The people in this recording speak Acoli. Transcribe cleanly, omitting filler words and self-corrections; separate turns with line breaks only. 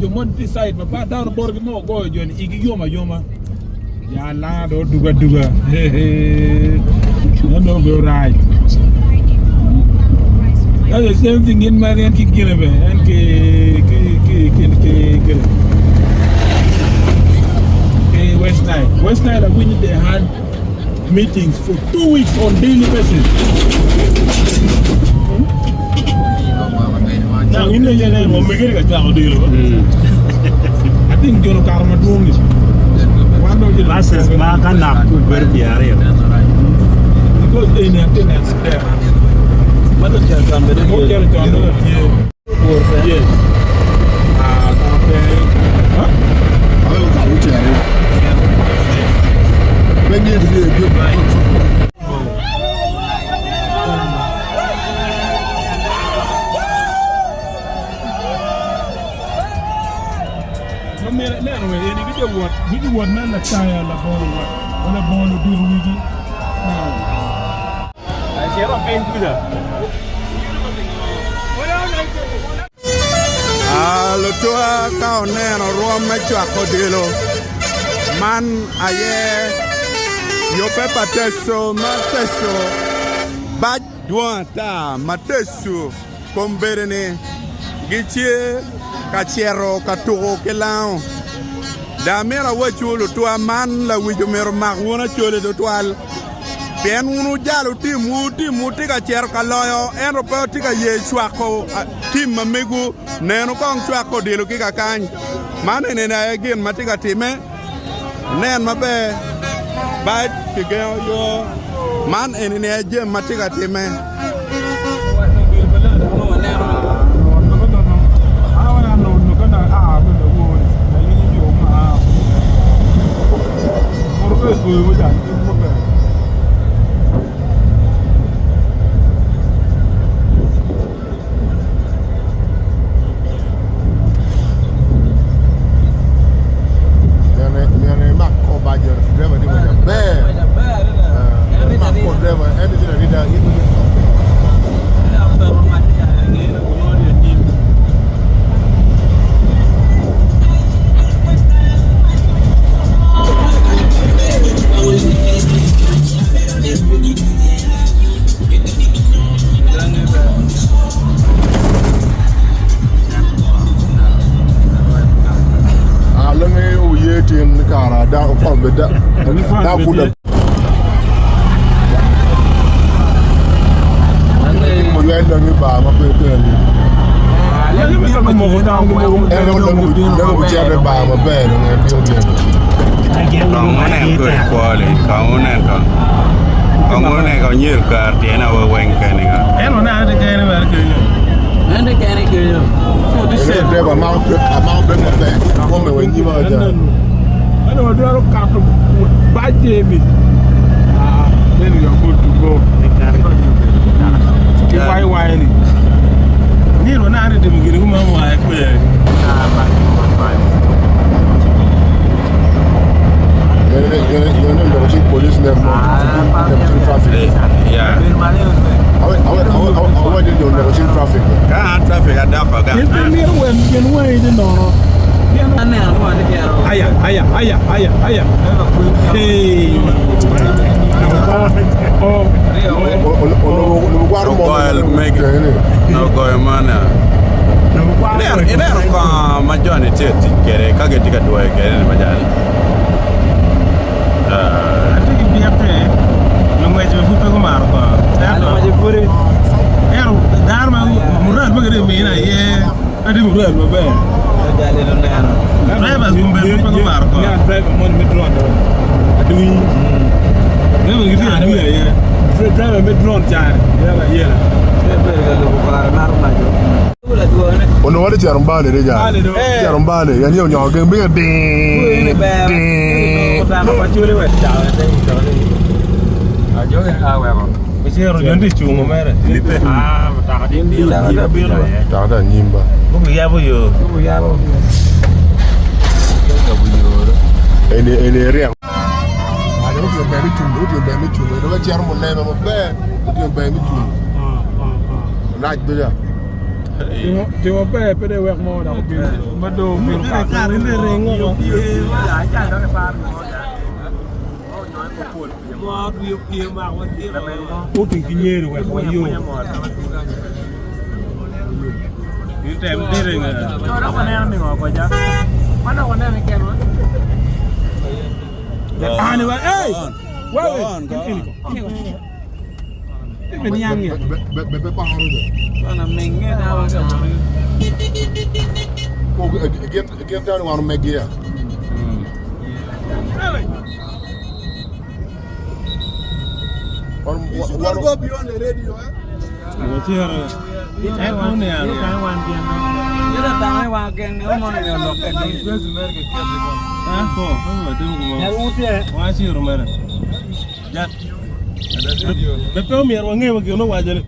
Jo mo tye side mapat dano botgi ma ogoyo joni igi yom ayoma. Ya langa dong odugo aduga. Meno dong obedo rac. That's the same thing in ma en ki gine bene en ki ki ki ki ki ki ki West Nile. West Nile awinyo they had meetings for 2 weeks on daily basis. Now in the year mo megere ka chwako dilo. I think jono karo madwong ni. Wan dong
Buses ma ka nak bedo pyeraryo.
Because eni atye neno there. Mo cito con dong tye. Yes. Ah, kono pe. Huh? Ma myero ineno wek eni gitye wot, gitye wot me lataya labongo wot, labongo ludito wigi.
Lutua ka oneno rwom me cwako odilo man aye yubbe pa teco ma teco bac dwong ata ma teco kombeddi-ni gitye ka cito ka tuko ki lango. Dong amito awacwu lutua man lawic omyero omak wun Acholi tutwal. Pien wun wujalo timwu, timwu tye ka cito ka loyo, ento pe wutye ka ye cwako tim ma megwu. Nenu kong cwako odilo ki kakany. Man enini aye gin ma tye ka timme. Wunen maber, bac kigengo yo. Man enini aye jami ma tye ka timme.
Kong wunen kodi kwo-ni, kong wunen kong, kong wunen kong nyer kar tyene wa weng keni ka. Ka an traffic adoko ga. Ogoyo mege ogoyo man ineno kongo ma joni tye ka tic kwede ka gitye ka dwoyo kwede ni macal.
Atye ki byek-ki, lungwec bene pud pe gumaro kongo. Ento dano ma mural ma gitye ka mine aye pe tye mural maber. Drivers bene pud pe gumaro kongo. Driver moni me drone adunyi. Driver gitye adunyi aye. Driver me drone cani yela yela.
Onongo watye cito Mbale de ja. Cito Mbale ya ni onyongo geng binge ding ding.
Ocero jo tye cungo mere. Ah, mutoka tye bino. Bino.
Mutoka tye anyim ba.
Gubiyabo yo.
Eni eni ryek. Ade otingo ber me cungo, otingo ber me cungo. Eno ka cito muleme maber, otingo ber me cungo. Rac doja.
Timo ber pe dong iwek mo dok obin ma dong obino kare ne ringo Oting ki nyeri wek wayo. Ani wa hey!
Go on, go on. Be be paro de. Ko gin gin tani wano megia.
You should not go beyond the radio, eh?
Pe omyero wange wa gin owaco ni.